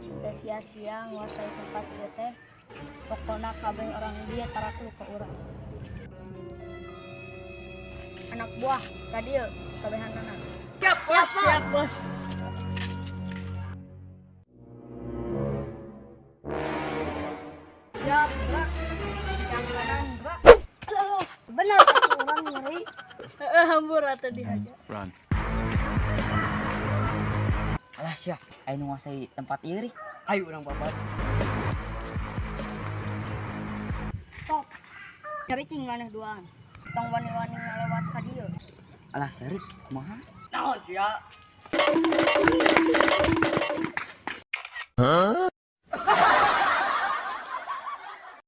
Teu sia-sia nguasai tempat ieu teh. Pokona kabeh orang dieu tarakluk ka urang. Anak buah ka dieu kabehanana. Siap, Siap, bos. Siap, bos. Siap, gerak. Yang kanan gerak. Aduh, bener kata urang nyeri. Heeh, hambur atuh dihaja. Run. Alah sia, aya nu nguasai tempat ieu ri. Ayo urang babat. Stop. Cari cing maneh duaan. Tong wani-wani ngalewat ka dieu. Alah sia ri, kumaha? Naon sia?